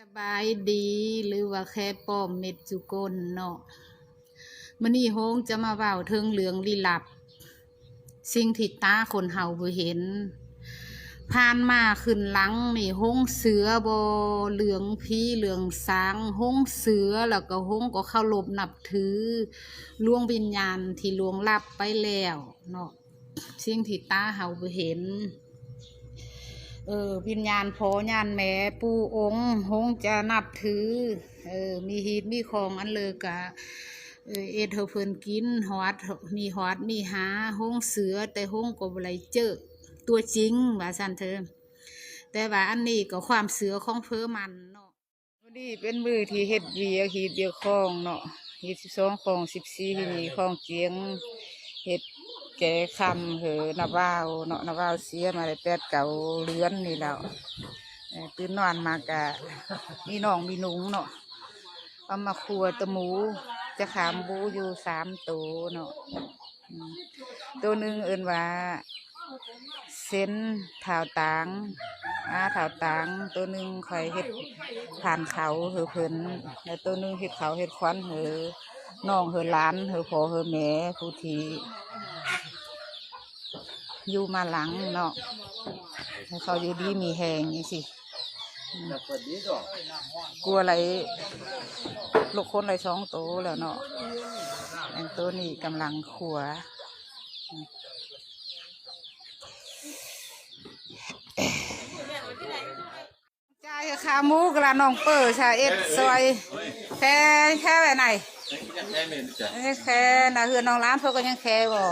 ສະບາຍດີ ຫຼືວ່າແຄປ້ອມເມັດສຸຄົນເນາະ. ມື້ນີ້ໂຮງຈະມາເວົ້າເຖິງເລື່ອງລີ້ລັບ ສິ່ງທີ່ຕາຄົນເຮົາບໍ່ເຫັນ. ຜ່ານມາຂຶ້ນຫຼັງນີ້ ໂຮງເຊື່ອບໍ່ເລື່ອງຜີເລື່ອງສາງ? ໂຮງເຊື່ອ ແລ້ວກໍໂຮງກໍເຄົາລົບນັບຖືດວງວິນຍານທີ່ລ່ວງລັບໄປແລ້ວເນາະ. ສິ່ງທີ່ຕາເຮົາບໍ່ເຫັນ ເອີ ວິນຍານພໍ່ຍານແມ່ ປູ່ອົງ ໂຮງຈະນັບຖື ເອີ ມີຮີດມີຄອງອັນເລີກະ ເອີ ເຮັດໃຫ້ເພິ່ນກິນ ຮອດ ມີຮອດມີຫາ ໂຮງເຊື່ອ ແຕ່ໂຮງກໍບໍ່ໄດ້ເຈີຕົວຈິງ ວ່າຊັ້ນເທີ. ແຕ່ວ່າອັນນີ້ກໍຄວາມເຊື່ອຂອງເພິ່ນມັນເນາະ. ມື້ນີ້ເປັນມື້ທີ່ເຮັດວຽກ ຮີດວຽກຄອງເນາະ ຮີດສິບສອງຄອງ ສິບສີ່ ທີ່ນີ້ຄອງຈຽງ ເຮັດແກະຄຳເຫີ ນ້າບ່າວເນາະ. ນ້າບ່າວເສຍມາໄດ້ແປດເກົ້າເດືອນນີ້ແລ້ວ. ເອີ ຕື່ນນອນມາກະມີໜອງມີໜຸງເນາະ ເອົາມາຂົ້ວຕະໝູ ຈະຂາມບູຢູ່ສາມໂຕເນາະ. ອືມ ໂຕໜຶ່ງເອີ້ນວ່າເຊັນທ້າວຕາງ ອາທ້າວຕາງ, ໂຕໜຶ່ງຂ້ອຍເຮັດຜ່ານເຂົາໃຫ້ເພິ່ນ ແລະ ໂຕໜຶ່ງເຮັດເຂົ້າເຮັດຂວັນໃຫ້ນ້ອງ ໃຫ້ຫຼານ ໃຫ້ພໍ່ໃຫ້ແມ່ ຜູ້ທີ່ຢູ່ມາຫຼັງເນາະ ໃຫ້ເຂົາຢູ່ດີມີແຮງຈັ່ງຊີ້. ອືມ ຂົ້ວໄດ້ລູກຄົນໄດ້ສອງໂຕແລ້ວເນາະ. ອັນໂຕນີ້ກຳລັງຂົ້ວ ຈ່າຍຄ່າໝູກະລະ ນ້ອງເປີຊາເອັດຊອຍ ແຄ່ ແຄ່ໄວ້ໄນ ແຄ່ນະ ເຮືອນນ້ອງຫຼານເພິ່ນກໍຍັງແຄ່ບໍ່?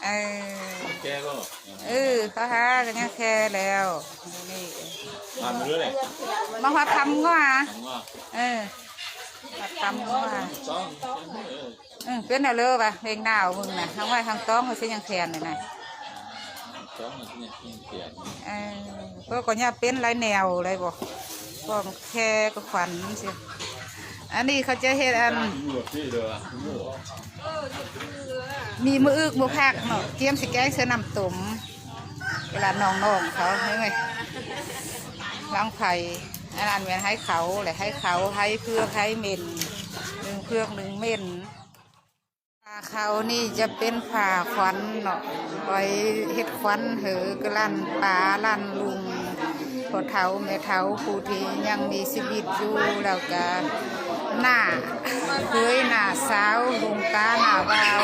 ເອີ ແກ່ບໍ່? ເອີ ເຂົາຫາກໍຍັງແຄ່ແລ້ວ. ນີ້ ມາຮອດທຳງົວ. ເອີ ມາທຳງົວ. ເອີ ເປັນແນວເລີວ່າ ເພງໜາວມຶງນະ ທັງໄວ້ທັງຕ້ອງ ເຂົາຊິຍັງແຄ່ນີ້ນະ. ເອີ ເພິ່ນກໍຍັງເປັນຫຼາຍແນວເລີຍບໍ່? ກໍແຄ່ກໍຂວັນຊີ້. ອັນນີ້ເຂົາຈະເຮັດອັນ ມີມື້ອຶກມື້ພັກເນາະ ກຽມຊິແກງໃສ່ນ້ຳຕົ້ມ ເວລານ້ອງໆເຂົາ ເຫັນໄໝ ຫຼັງໄຟ. ອັນນັ້ນແມ່ນໄຮເຂົາແຫຼະ ໄຮເຂົາ ໄຮເຜືອກ ໄຮເໝັນ ໜຶ່ງເຜືອກ ໜຶ່ງເໝັນ. ຜ້າເຂົານີ້ຈະເປັນຜ້າຂວັນເນາະ ໄວ້ເຮັດຂວັນໃຫ້ກະຫຼັ້ນປ້າຫຼັ້ນລຸງ ພໍ່ເຖົ້າແມ່ເຖົ້າ ຜູ້ທີ່ຍັງມີຊີວິດຢູ່ ແລ້ວກະ ນ້າເຂີຍ ນ້າສາວ ລຸງປ້າ ນ້າບ່າວ.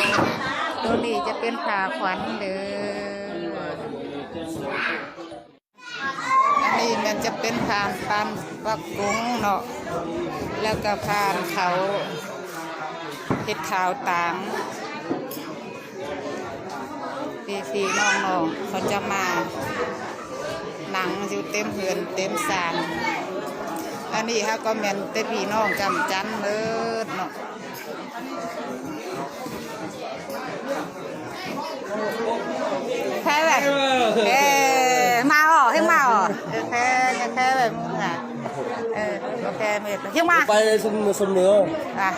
ໂຕນີ້ຈະເປັນຜ້າຂວັນເດີ. ອັນນີ້ແມ່ນຈະເປັນຜ່ານປານປາກົງເນາະ ແລ້ວກະຜ່ານເຂົາເຮັດຂາວຕາງ. ພີ່ໆນ້ອງໆເຂົາຈະມານັ່ງຢູ່ເຕັມເຮືອນເຕັມຊານ. ອັນນີ້ເຮົາກໍແມ່ນແຕ່ພີ່ນ້ອງຈຳຈັນເໝິດເນາະ. ແຄ່ແບບ ເອີ ມາອອກ ໃຫ້ມາອອກ ເອີ ແຄ່ ແຄ່ແບບມຶງນະ ເອີ ແຄ່ເມັດ ຍັງມາ ໄປສົມ ສົມເໜືອ ອ່ະ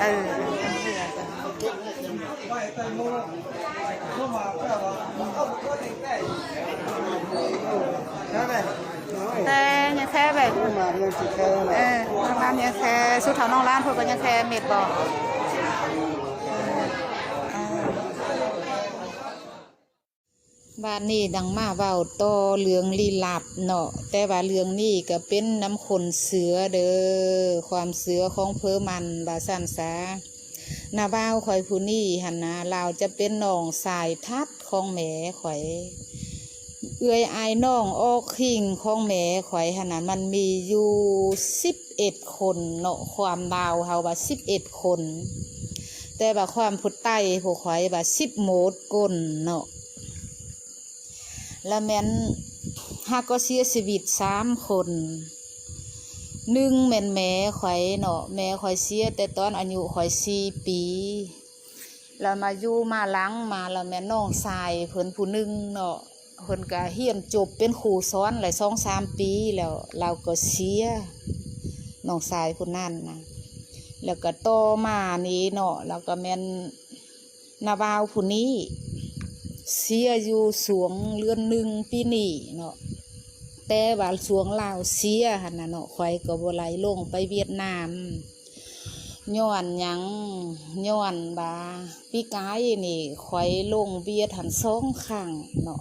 ເອີ ແຕ່ຍັງແຄ່ແບບ ເອີ ປະມານຍັງແຄ່ ສຸດເຖົ້ານ້ອງຫຼານເພິ່ນກໍຍັງແຄ່ເມັດບໍ່? ບາດນີ້ດັ່ງມາເວົ້າຕໍ່ເລື່ອງລີ້ລັບເນາະ ແຕ່ວ່າເລື່ອງນີ້ກໍເປັນນຳຄົນເຊື່ອເດີ ຄວາມເຊື່ອຂອງເພີມັນ ວ່າຊັ້ນສາ. ນ້າບ່າວຂ້ອຍຜູ້ນີ້ຫັ້ນນະ ລາວຈະເປັນນ້ອງຊາຍຖັດຂອງແມ່ຂ້ອຍ. ເອື້ອຍອ້າຍນ້ອງອອກຄີງຂອງແມ່ຂ້ອຍຫັ້ນນະ ມັນມີຢູ່ສິບເອັດຄົນເນາະ ຄວາມລາວເຮົາວ່າສິບເອັດຄົນ ແຕ່ວ່າຄວາມຜູ້ໃຕ້ພວກຂ້ອຍວ່າສິບໂມດຄົນເນາະ. ລະແມ່ນຫາກໍເສຍຊີວິດສາມຄົນ ໜຶ່ງແມ່ນແມ່ຂ້ອຍເນາະ ແມ່ຂ້ອຍເສຍແຕ່ຕອນອາຍຸຂ້ອຍສີ່ປີ. ລະມາຢູ່ມາຫຼັງມາລະແມ່ນນ້ອງຊາຍເພິ່ນຜູ້ໜຶ່ງເນາະ ເພິ່ນກະຮຽນຈົບເປັນຄູສອນໄດ້ສອງສາມປີແລ້ວ ລາວກໍເສຍ ນ້ອງຊາຍຜູ້ນັ້ນນະ. ແລ້ວກະຕໍ່ມານີ້ເນາະ ລະກະແມ່ນນ້າບ່າວຜູ້ນີ້ເສຍຢູ່ຊ່ວງເດືອນໜຶ່ງປີນີ້ເນາະ. ແຕ່ວ່າຊ່ວງລາວເສຍຫັ້ນນະເນາະ ຂ້ອຍກໍບໍ່ໄດ້ລົງໄປຫວຽດນາມ. ຍ້ອນຫຍັງ? ຍ້ອນວ່າປີກາຍນີ້ຂ້ອຍລົງຫວຽດຫັ້ນສອງຄັ້ງເນາະ.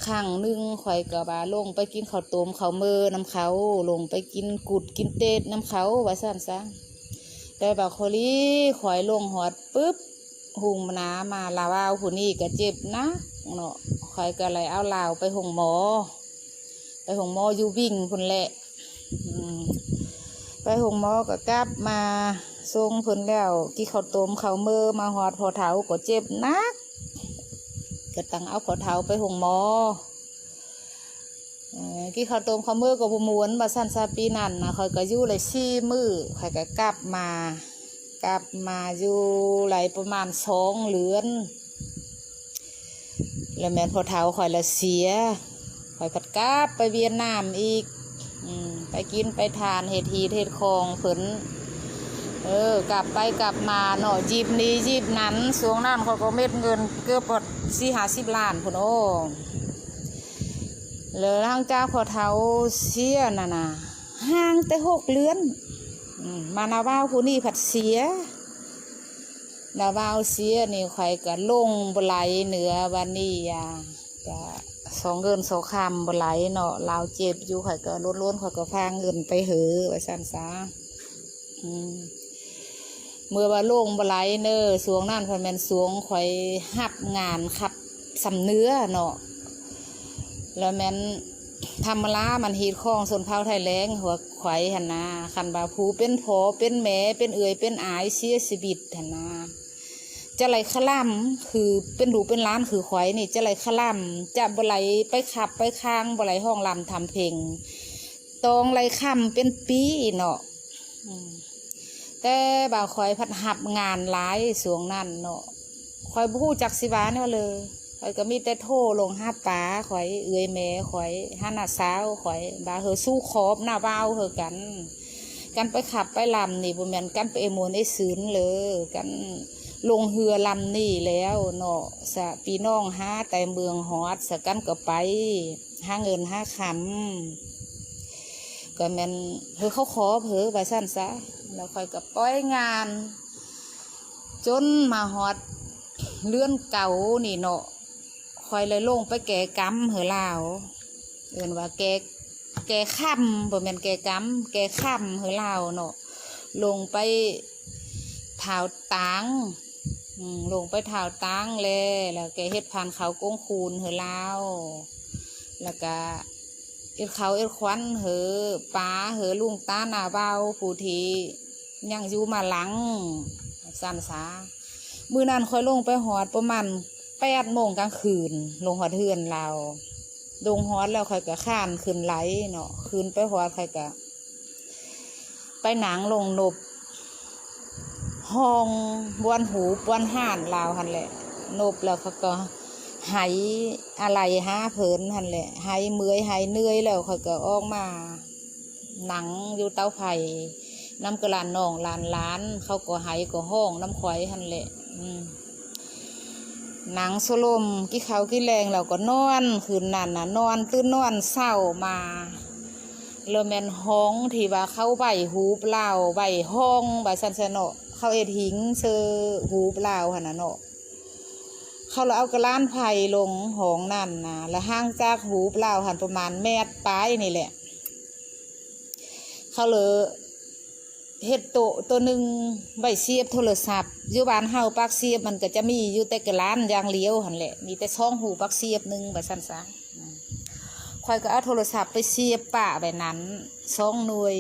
ຄັ້ງໜຶ່ງຂ້ອຍກໍວ່າລົງໄປກິນເຂົ້າຕົ້ມເຂົ້າເໝີນຳເຂົາ, ລົງໄປກິນກຸດກິນເຕັດນຳເຂົາວ່າຊັ້ນຊະ. ແຕ່ວ່າພໍດີຂ້ອຍລົງຮອດປຶບ ຮຸ່ງມາໜ້າມາລາວາວຜູ້ນີ້ກໍເຈັບໜັກເນາະ, ຂ້ອຍກໍເລີຍເອົາລາວໄປໂຮງໝໍ, ໄປໂຮງໝໍຢູ່ວິງພຸ້ນແຫຼະ. ອືມ ໄປໂຮງໝໍກໍກັບມາສົ່ງເພິ່ນແລ້ວ ກິນເຂົ້າຕົ້ມເຂົ້າເໝີ ມາຮອດພໍ່ເຖົ້າກໍເຈັບໜັກ, ກໍຕ້ອງເອົາພໍ່ເຖົ້າໄປໂຮງໝໍ. ເອີ ກິນເຂົ້າຕົ້ມເຂົ້າເໝີກໍບໍ່ມ່ວນວ່າຊັ້ນຊະ. ປີນັ້ນນະ ຂ້ອຍກໍຢູ່ໄດ້ສີ່ມື້ ຂ້ອຍກໍກັບມາ, ກັບມາຢູ່ໄດ້ປະມານສອງເດືອນ ແລ້ວແມ່ນພໍ່ເຖົ້າຂ້ອຍລະເສຍ, ຂ້ອຍພັດກັບໄປຫວຽດນາມອີກ. ອືມ ໄປກິນໄປທານ ເຮັດຮີດເຮັດຄອງເພິ່ນ. ເອີ ກັບໄປກັບມາເນາະ, ຢິບນີ້ຢິບນັ້ນ. ຊ່ວງນັ້ນຂ້ອຍກໍເມັດເງິນເກືອບຮອດສີ່ຫ້າສິບລ້ານພຸ້ນ. ໂອ້ ແລ້ວຫຼັງຈາກພໍ່ເຖົ້າເສຍນັ້ນນະ ຫ່າງແຕ່ຫົກເດືອນ ອືມ ມານາວາວຜູ້ນີ້ພັດເສຍ. ນາວາວເສຍນີ້ ຂ້ອຍກໍລົງບໍ່ໄຫຼເໜືອວັນນີ້ ອາ ກະສອງເງິນສອງຄຳບໍ່ໄຫຼເນາະ, ລາວເຈັບຢູ່ ຂ້ອຍກໍລົນໆ ຂ້ອຍກໍພາເງິນໄປເຫີວ່າຊັ້ນຊະ. ອືມ ເມື່ອວ່າລົງບໍ່ໄຫຼເນີ ຊ່ວງນັ້ນພັດແມ່ນຊ່ວງຂ້ອຍຮັບງານຂັບສຳເໜືອເນາະ, ແລ້ວແມ່ນທຳມະດາມັນຮີດຄອງຊົນເຜົ່າໄທແລງ ພວກຂ້ອຍຫັ້ນນາ. ຄັນວ່າຜູ້ເປັນພໍ່ເປັນແມ່ ເປັນເອື້ອຍເປັນອາຍເສຍຊີວິດຫັ້ນນາ ຈະໄດ້ຄະລຳ ຄືເປັນລູກເປັນຫຼານຄືຂ້ອຍນີ້ ຈະໄດ້ຄະລຳ ຈະບໍ່ໄດ້ໄປຂັບໄປຄາງ ບໍ່ໄດ້ຮ້ອງລຳທຳເພງ ຕ້ອງໄດ້ຄຳເປັນປີເນາະ. ອືມ ແຕ່ວ່າຂ້ອຍພັດຮັບງານຫຼາຍຊ່ວງນັ້ນເນາະ, ຂ້ອຍບໍ່ຮູ້ຈັກຊິວ່າແນວເລີຍ. ຂ້ອຍກໍມີແຕ່ໂທລົງຫາປ້າຂ້ອຍ ເອື້ອຍແມ່ຂ້ອຍ ຫານ້າສາວຂ້ອຍ ວ່າເຮີສູ້ຂອບນາວາວເຮີກັນ. ກັນໄປຂັບໄປລຳນີ້ ບໍ່ແມ່ນກັນໄປເອມ່ວນເອຊື່ນເລີຍ, ກັນລົງເຮືອລຳນີ້ແລ້ວເນາະ ສະ ພີ່ນ້ອງຫາແຕ່ເມືອງຮອດ ສະ ກັນກໍໄປຫາເງິນຫາຄຳ ກໍແມ່ນເຮີເຂົາຂໍເພີວ່າຊັ້ນຊະ. ແລ້ວຂ້ອຍກໍປ່ອຍງານ ຈົນມາຮອດເດືອນເກົ້ານີ້ເນາະ, ຂ້ອຍເລີຍລົງໄປແກ້ກຳໃຫ້ລາວ, ເອີ້ນວ່າແກ້ ແກ້ຄຳ ບໍ່ແມ່ນແກ້ກຳ ແກ້ຄຳໃຫ້ລາວເນາະ. ລົງໄປທ້າວຕາງ ອືມ ລົງໄປທ້າວຕາງແລ ແລ້ວແກເຮັດພານເຂົ້າກົງຄູນໃຫ້ລາວ, ແລ້ວກະເຮັດເຂົ້າເຮັດຂວັນໃຫ້ປ້າ ໃຫ້ລຸງຕານ້າບ່າວ ຜູ້ທີ່ຍັງຢູ່ມາຫຼັງ ຊັ້ນສາ. ມື້ນັ້ນຂ້ອຍລົງໄປຮອດປະມານແປດໂມງກາງຄືນ, ລົງຮອດເຮືອນລາວ. ລົງຮອດແລ້ວຂ້ອຍກະຄານຂຶ້ນໄຫຼເນາະ, ຂຶ້ນໄປຮອດຂ້ອຍກະ ໄປນັ່ງລົງນົບ ຮ້ອງບວນຫູບວນຮ່ານລາວຫັ້ນແຫຼະ. ນົບແລ້ວເຂົາກໍໄຫ້ອາໄລຫາເພິ່ນຫັ້ນແຫຼະ, ໄຫ້ເມື່ອຍໄຫ້ເໜື່ອຍແລ້ວ ຂ້ອຍກໍອອກມານັ່ງຢູ່ເຕົາໄຟນຳກັບຫຼານນ້ອງຫຼານຫຼານ, ເຂົາກໍໄຫ້ກໍຮ້ອງນຳຂ້ອຍຫັ້ນແຫຼະ. ອືມ ນັ່ງໂຊລົມ ກິນເຂົ້າກິນແລງແລ້ວກໍນອນ, ຄືນນັ້ນນະ ນອນ ຕື່ນນອນເຊົ້າມາ ແລ້ວແມ່ນຮ້ອງທີ່ວ່າເຂົາໄຫວ້ຫູບລາວ ໄຫວ້ຮ້ອງວ່າຊັ້ນຊະເນາະ, ເຂົາເຮັດຫິງເຊີຫູບລາວຫັ້ນນະເນາະ. ເຂົາລະເອົາກະລານໄຟລົງຫ້ອງນັ້ນນະ, ລະຫ່າງຈາກຫູບລາວຫັ້ນປະມານແມັດປາຍນີ້ແຫຼະ. ເຂົາເລີຍ ເຮັດໂຕະໂຕໜຶ່ງໄວ້ສຽບໂທລະສັບ. ຢູ່ບ້ານເຮົາປາກສຽບມັນກໍຈະມີຢູ່ແຕ່ກະລານຢ່າງດຽວຫັ້ນແຫຼະ, ມີແຕ່ສອງຮູປາກສຽບໜຶ່ງວ່າຊັ້ນຊະ. ຂ້ອຍກໍເອົາໂທລະສັບໄປສຽບປະໄວ້ນັ້ນສອງໜ່ວຍ.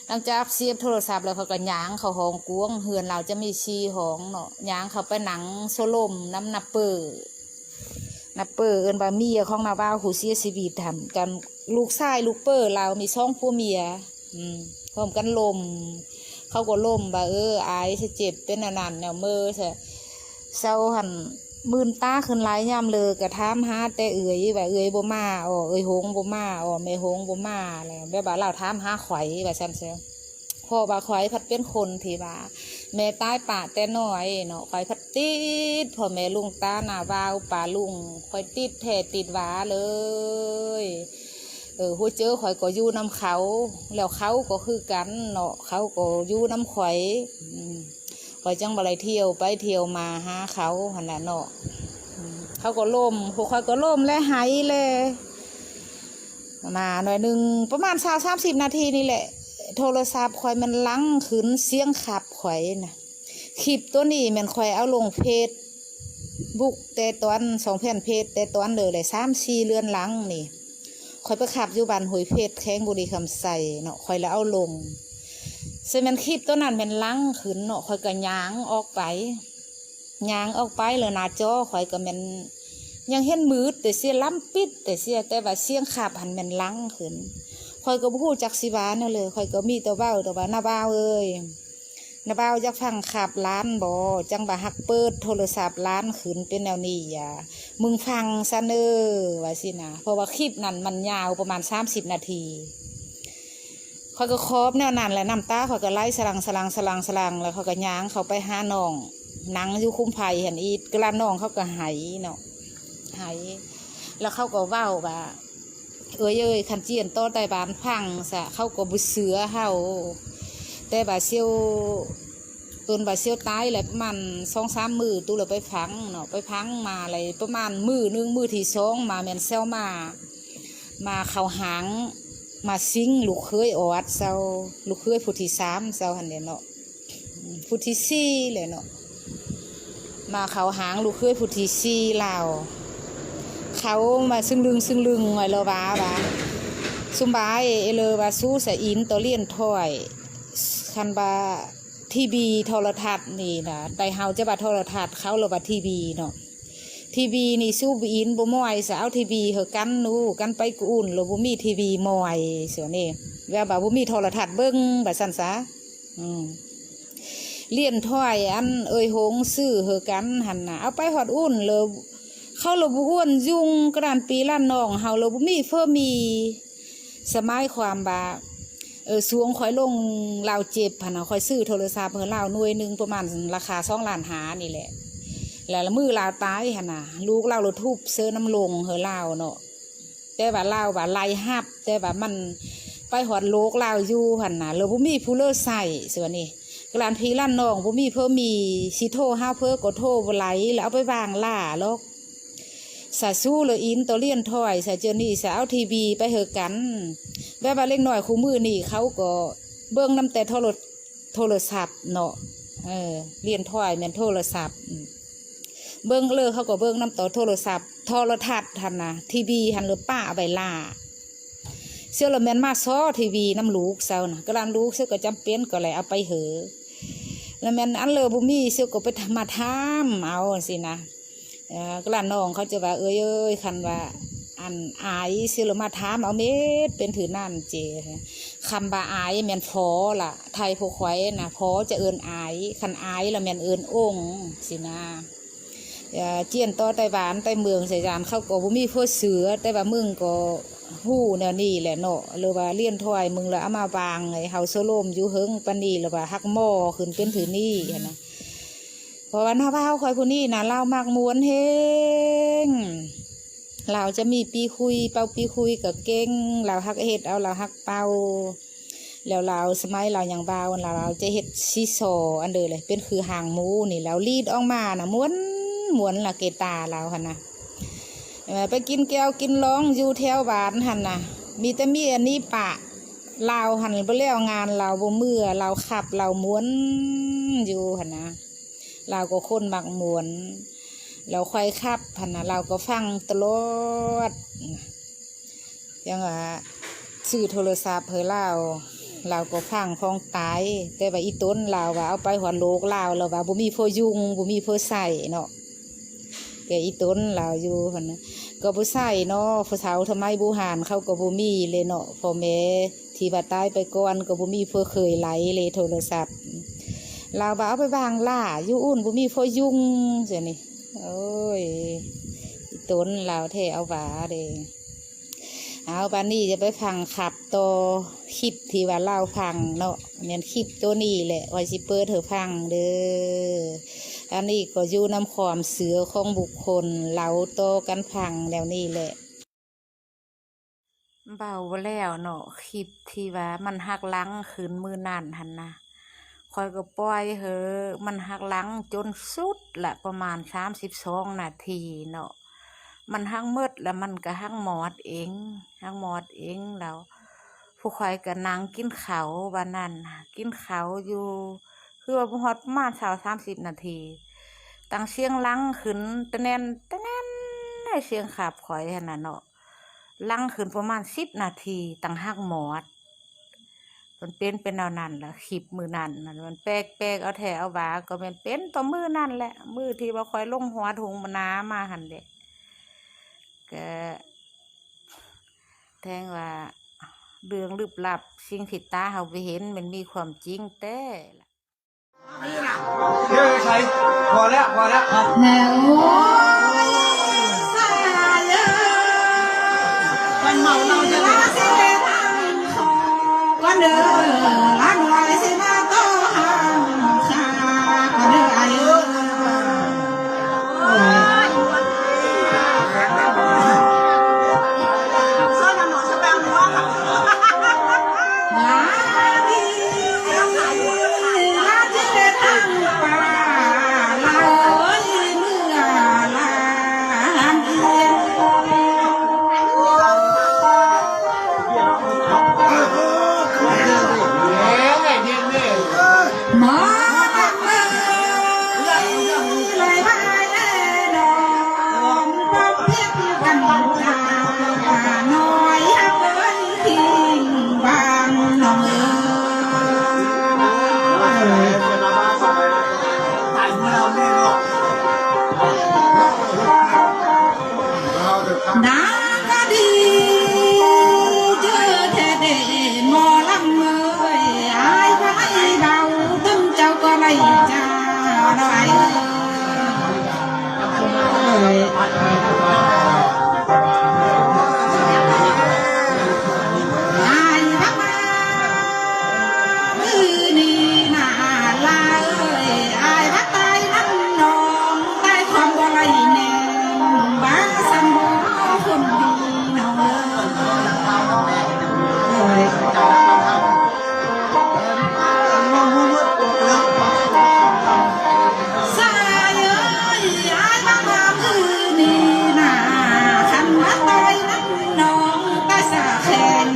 ຫຼັງຈາກສຽບໂທລະສັບແລ້ວ ຂ້ອຍກໍຍ່າງເຂົ້າຫ້ອງກວງ, ເຮືອນລາວຈະມີສີ່ຫ້ອງເນາະ, ຍ່າງເຂົ້າໄປນັ່ງໂຊລົມນຳນາເປີ. ນາເປີ ເອີ້ນວ່າເມຍຂອງນາວາວຜູ້ເສຍຊີວິດຫັ້ນ ກັນ ລູກຊາຍລູກເປີລາວມີສອງຜົວເມຍ ອືມ ພ້ອມກັນລົມ. ເຂົາກໍລົມວ່າ ເອີ ອາຍຊະ ເຈັບເປັນອັນນັ້ນແນວເມີຊະ ເຊົາຫັ້ນມື່ນຕາຂຶ້ນຫຼາຍ, ຍາມເລີກະຖາມຫາແຕ່ເອື້ອຍ ວ່າເອື້ອຍບໍ່ມາ ອໍ ເອື້ອຍຫົງບໍ່ມາ ອໍ ແມ່ຫົງບໍ່ມາ ແລ້ວແບບວ່າລາວຖາມຫາຂ້ອຍວ່າຊັ້ນຊະ. ເພາະວ່າຂ້ອຍພັດເປັນຄົນທີ່ວ່າ ແມ່ຕາຍປະແຕ່ນ້ອຍເນາະ, ຂ້ອຍພັດຕິດພໍ່ແມ່ລຸງຕານ້າບ່າວປ້າລຸງ, ຂ້ອຍຕິດແທ້ຕິດຫວາເລີຍ. ເອີ ຫົວເຈີຂ້ອຍກໍຢູ່ນຳເຂົາ, ແລ້ວເຂົາກໍຄືກັນເນາະ, ເຂົາກໍຢູ່ນຳຂ້ອຍ. ອືມ ຂ້ອຍຈັ່ງບໍ່ໄດ້ທ່ຽວໄປທ່ຽວມາຫາເຂົາຫັ້ນລະເນາະ. ອືມ ເຂົາກໍລົ້ມ, ພວກຂ້ອຍກໍລົ້ມແລະໄຫ້ແລະ ມາໜ້ອຍໜຶ່ງ ປະມານຊາວສາມສິບນາທີນີ້ແຫຼະ, ໂທລະສັບຂ້ອຍມັນຫຼັງຂຶ້ນ, ສຽງຂັບຂ້ອຍນະ. ຄລິບໂຕນີ້ແມ່ນຂ້ອຍເອົາລົງເຟສບຸກແຕ່ຕອນ ຊ່ອງແຟນເພຈ ແຕ່ຕອນເດີແຫຼະ ສາມສີ່ເດືອນຫຼັງນີ້, ຂ້ອຍໄປຂັບຢູ່ບ້ານຫ້ວຍເພັດ ແຂວງບໍລິຄຳໄຊເນາະ, ຂ້ອຍລະເອົາລົງ. ເຊິ່ງແມ່ນຄລິບໂຕນັ້ນແມ່ນຫຼັງຂຶ້ນເນາະ, ຂ້ອຍກໍຍ່າງອອກໄປ ຍ່າງອອກໄປ ແລ້ວໜ້າຈໍຂ້ອຍກໍແມ່ນຍັງເຫັນມືດແຕ່ເສຍ, ລຳປິດແຕ່ເສຍ, ແຕ່ວ່າສຽງຂັບຫັ້ນແມ່ນຫຼັງຂຶ້ນ. ຂ້ອຍກໍບໍ່ຮູ້ຈັກຊິວ່າແນວໃດ, ຂ້ອຍກໍມີແຕ່ເວົ້າ ແຕ່ວ່າ ນ້າບ່າວເອີຍ, ນ້າບ່າວຢາກຟັງຂັບຫຼານບໍ່? ຈັ່ງວ່າຫາກເປີດໂທລະສັບຫຼານຂຶ້ນເປັນແນວນີ້, ຢ່າ ມຶງຟັງຊັ້ນເດີ ວ່າຊີ້ນະ. ເພາະວ່າຄລິບນັ້ນມັນຍາວປະມານສາມສິບນາທີ. ຂ້ອຍກໍຂອບແນວນັ້ນແຫຼະ, ນ້ຳຕາຂ້ອຍກໍໄຫຼສະຫຼັ່ງ ສະຫຼັ່ງ ສະຫຼັ່ງ ສະຫຼັ່ງ, ແລ້ວຂ້ອຍກໍຍ່າງເຂົ້າໄປຫານ້ອງ ນັ່ງຢູ່ຄຸມໄຜ່ຫັ້ນອີກ. ກະລະນ້ອງເຂົາກໍໄຫ້ເນາະ, ໄຫ້ ແລ້ວເຂົາກໍເວົ້າວ່າ ເອີຍເອີຍ ຄັນຈຽນຕໍ່ໄຕ້ຫວັນຟັງຊະ ເຂົາກໍບໍ່ເຊື່ອເຮົາ. ແຕ່ວ່າສ່ຽວ ຕົນວ່າສ່ຽວຕາຍແລ້ວປະມານສອງສາມມື້ ຕຸລະໄປຝັງເນາະ, ໄປຝັງມາແລ້ວປະມານມື້ໜຶ່ງ ມື້ທີສອງມາ ແມ່ນສ່ຽວມາ ມາເຂົ້າຮ່າງ ມາສິງລູກເຂີຍອອດເຈົ້າ, ລູກເຂີຍຜູ້ທີສາມເຈົ້າຫັ້ນແຫຼະເນາະ, ຜູ້ທີສີ່ແຫຼະເນາະ. ມາເຂົ້າຮ່າງລູກເຂີຍຜູ້ທີສີ່ລາວ, ເຂົາມາຊຶງລຶງຊຶງລຶງ ລະວ່າ ວ່າ ຊຸມບາຍ ເອີຍ ລະວ່າ ຊູສະອິນຕໍ່ລຽນຖອຍ, ຄັນວ່າທີວີໂທລະທັດນີ້ນະ, ໄຕເຮົາຈະວ່າໂທລະທັດ, ເຂົາລະວ່າທີວີເນາະ. ທີວີນີ້ ຊູບໍ່ອິນບໍ່ໝ່ອຍຊະ, ເອົາທີວີເຮີກັນນູ, ກັນໄປກະອຸ່ນ ລະບໍ່ມີທີວີໝ່ອຍຊະນີ້, ແບບວ່າບໍ່ມີໂທລະທັດເບິ່ງ ວ່າຊັ້ນຊະ. ອືມ ລຽນຖອຍ ອັນເອີຍຫົງຊື້ເຮີກັນຫັ້ນນະ, ເອົາໄປຮອດອຸ່ນ ລະເຂົາລະບໍ່ອວນຍຸງ, ກະລານພີ່ລານນ້ອງເຮົາລະບໍ່ມີເຟີມີ. ສະໝາຍຄວາມວ່າ ເອີ ຊ່ວງຂ້ອຍລົງລາວເຈັບຫັ້ນນະ, ຂ້ອຍຊື້ໂທລະສັບໃຫ້ລາວໜ່ວຍໜຶ່ງ ປະມານລາຄາສອງລ້ານຫ້ານີ້ແຫຼະ, ແລ້ວລະມື້ລາວຕາຍຫັ້ນນະ ລູກລາວລະທຸບເຊີນຳລົງໃຫ້ລາວເນາະ. ແຕ່ວ່າລາວວ່າໄລ່ຮັບ, ແຕ່ວ່າມັນໄປຮອດໂລກລາວຢູ່ຫັ້ນນະ, ລະບໍ່ມີຜູ້ເລີໃຊ້ຊະນີ້. ກະລານພີ່ລານນ້ອງບໍ່ມີເພີມີ, ຊິໂທຫາເພີກໍໂທບໍ່ໄຫຼ, ລະເອົາໄປວາງລ້າລອກ. ສາຊູລະອິນຕໍ່ລຽນຖອຍ ສາເຈີນີ້ ສາເອົາທີວີໄປເຮີກັນ. ແບບວ່າເດັກນ້ອຍຄູ່ມື້ນີ້ເຂົາກໍເບິ່ງນຳແຕ່ໂທລະ ໂທລະສັບເນາະ, ເອີ ລຽນຖອຍແມ່ນໂທລະສັບ, ເບິ່ງເລີເຂົາກໍເບິ່ງນຳຕໍ່ໂທລະສັບ ໂທລະທັດຫັ້ນນະ, ທີວີຫັ້ນລະປະໄວ້ລ້າ. ສ່ຽວລະແມ່ນມາຊໍທີວີນຳລູກເຈົ້ານະ, ກະລານລູກເຈົ້າກໍຈຳເປັນກໍແລະເອົາໄປເຮີ. ລະແມ່ນອັນເລີບໍ່ມີ ເຈົ້າກໍໄປມາຖາມເອົາຊີ້ນະ. ເອີ ກະລານນ້ອງເຂົາຈະວ່າ ເອີຍເອີຍ ຄັນວ່າອັນອາຍຊິລະມາຖາມເອົາເມັດເປັນຖືນັ້ນເຈ. ຄຳວ່າອາຍແມ່ນພໍລະ, ໄທພວກຂ້ອຍນະ ພໍຈະເອີ້ນອາຍ, ຄັນອາຍລະແມ່ນເອີ້ນອົງຊີ້ນະ. ເອີ ຈຽນຕໍ່ໄຕ້ຫວັນ ໄຕ້ເມືອງສະຫຍາມ ເຂົາກໍບໍ່ມີເພີເຊື່ອ, ແຕ່ວ່າມຶງກໍຮູ້ແນວນີ້ແຫຼະເນາະ, ຫຼືວ່າລຽນຖອຍມຶງລະເອົາມາວາງໃຫ້ເຮົາໂຊໂລມຢູ່ເຫິງປານນີ້ ລະວ່າຮັກໝໍຂຶ້ນເປັນຖືນີ້ຫັ້ນນະ. ເພາະວ່ານ້າບ່າວຂ້ອຍຜູ້ນີ້ນະ ລາວມັກມ່ວນແຮງ, ລາວຈະມີປີຄຸຍ ເປົ່າປີຄຸຍກໍເກັ່ງ, ລາວຮັກເຮັດເອົາ ລາວຮັກເປົ່າ. ແລ້ວລາວ ສະໄໝລາວຍັງບ່າວ ລາວ ລາວຈະເຮັດຊີຊໍອັນເດີເລີຍ ເປັນຄືຫາງໝູນີ້, ລາວລີດອອກມານະ ມ່ວນ ມ່ວນລະເກຕາລາວຫັ້ນນະ. ເອີ ໄປກິນແກ້ວກິນລອງຢູ່ແຖວບ້ານຫັ້ນນະ, ມີແຕ່ມີອັນນີ້ປະ ລາວຫັ້ນບໍ່ແລ້ວງານ ລາວບໍ່ເມື່ອ ລາວຂັບລາວມ່ວນຢູ່ຫັ້ນນະ. ລາວກໍຄົນມັກມ່ວນ, ລາວຂ້ອຍຂັບຫັ້ນນະ ລາວກໍຟັງຕະຫຼອດ. ຈັ່ງວ່າຊື້ໂທລະສັບໃຫ້ລາວ ລາວກໍຟັງຂອງຕາຍ, ແຕ່ວ່າອີຕົນລາວວ່າເອົາໄປຮອດໂລກລາວ ລາວວ່າບໍ່ມີເພີຍຸງ ບໍ່ມີເພີໃຊ້ເນາະ. ແຕ່ອີຕົນລາວຢູ່ຫັ້ນນະ ກໍບໍ່ໃຊ້ເນາະ, ຜູ້ເຖົ້າທຳໄມບູຮານເຂົາກໍບໍ່ມີເລີຍເນາະ, ພໍ່ແມ່ທີ່ວ່າຕາຍໄປກ່ອນກໍບໍ່ມີເພີເຄີຍໄຫຼເລີຍໂທລະສັບ. ລາວວ່າເອົາໄປວາງລ້າຢູ່ອຸ່ນ ບໍ່ມີເພີຍຸງຊັ້ນນີ້. ໂອ້ຍ ອີຕົນລາວແທ້ເອົາຫວາເດ້. ເອົາ ບາດນີ້ຈະໄປຟັງຂັບຕໍ່ ຄລິບທີ່ວ່າລາວຟັງເນາະ ແມ່ນຄລິບໂຕນີ້ແຫຼະ ຂ້ອຍຊິເປີດໃຫ້ຟັງເດີ. ອັນນີ້ກໍຢູ່ນຳຄວາມເຊື່ອຂອງບຸກຄົນ ເລົ່າຕໍ່ກັນຟັງແນວນີ້ແຫຼະ. ເວົ້າບໍ່ແລ້ວເນາະ ຄລິບທີ່ວ່າມັນຫັກຫຼັງຂຶ້ນມື້ນັ້ນຫັ້ນນະ ຂ້ອຍກໍປ່ອຍເຫີ ມັນຫັກຫຼັງຈົນສຸດລະ ປະມານສາມສິບສອງນາທີເນາະ ມັນຫັກໝົດລະ ມັນກໍຫັກໝອດເອງ ຫັກໝອດເອງແລ້ວ ພວກຂ້ອຍກໍນັ່ງກິນເຂົ້າບາດນັ້ນ ກິນເຂົ້າຢູ່ ຄືວ່າບໍ່ຮອດປະມານຊາວສາມສິບນາທີ ຕັ້ງສຽງຫຼັງຂຶ້ນຕະແໜ່ນຕະແໜ່ນ ໃນສຽງຂັບຂ້ອຍຫັ້ນນະເນາະ ຫຼັງຂຶ້ນປະມານສິບນາທີ ຕັ້ງຫັກໝອດ. ມັນເປັນ ເປັນແນວນັ້ນລະ ຄລິບມື້ນັ້ນນະ ມັນແປກໆ ເອົາແທ້ເອົາຫວາ ກໍແມ່ນເປັນຕໍ່ມື້ນັ້ນແຫຼະ ມື້ທີ່ວ່າຂ້ອຍລົງຫົວທົ່ງນາມາຫັ້ນແຫຼະ ກະແທງວ່າເລື່ອງລຶບລັບ ສິ່ງທີ່ຕາເຮົາບໍ່ເຫັນ ມັນມີຄວາມຈິງແທ້ລະ. ເຮີ້ຍ ໃສ ພໍແລ້ວ ພໍແລ້ວ ແລ້ວ ໂອ້ຍ ສາເອີຍ ມັນເມົາເຫຼົ້າຈັງເລີຍ ລາສິເດທາງ ກ່ອນເດີ ລາໜ້ອຍຊິມາຕໍ່ຫາຂ້າ ກ່ອນເດີອ້າຍເອີຍ. ນາງກະດີເຈີແທ້ເດ ໝໍລຳເອີຍ ອ້າຍໄພເບົາ ຕົນເຈົ້າກໍໄດ້ຈ້າ ອ້າຍເອີຍ. ອ້າຍວ່າມາມື້ນີ້ນາຫຼ້າເອີຍ ອ້າຍວ່າຕາຍນຳນ້ອງ ຕາຍຄວາມບໍ່ໄດ້ແນມ ບາງຊັ້ນບໍ່ຄົນດີນ້ອງເອີຍ. ສາຍເອີຍ ອ້າຍມາມື້ນີ້ນາ ຄັນວ່າຕາຍນຳນ້ອງ ຕາຍສາແຂນ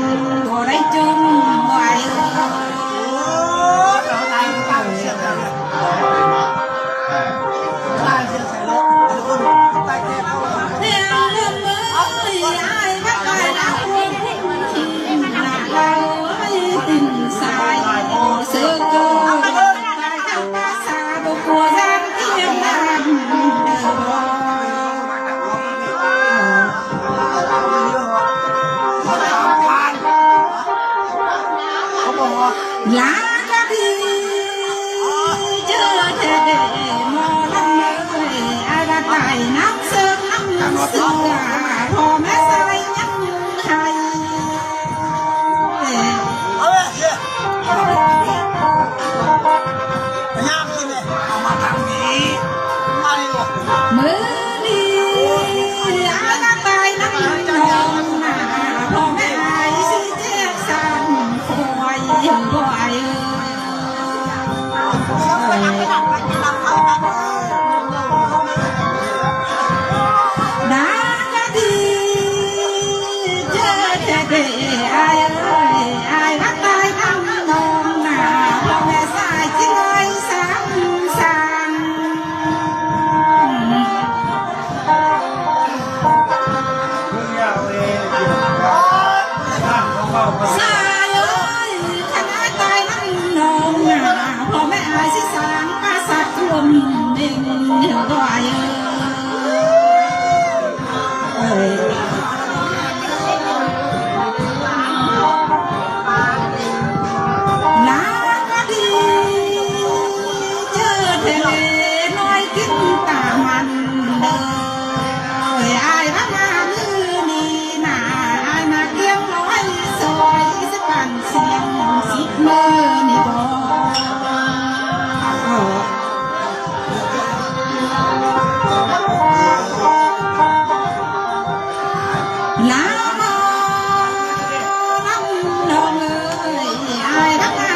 ບໍ່ໄດ້ຈົມ ບໍ່ອ້າຍເອີຍ. ລາກະດີເຈີແທ້ເດ ໝໍລຳເອີຍ ອາກະຕາຍນຳເສີງນຳເສືອ ພໍ່ແມ່ຊາຍຍັງໄຄ. ມື້ນີ້ອາກະຕາຍນຳນ້ອງນາ ພໍ່ແມ່ອ້າຍຊິແຈກສານຄວາຍ ເຫັນບໍ່ອ້າຍເອີຍ. ນາງກະດີ ມື້ນີ້ບໍ່ ລາມາລຳນ້ອງເອີຍ ອ້າຍທັງ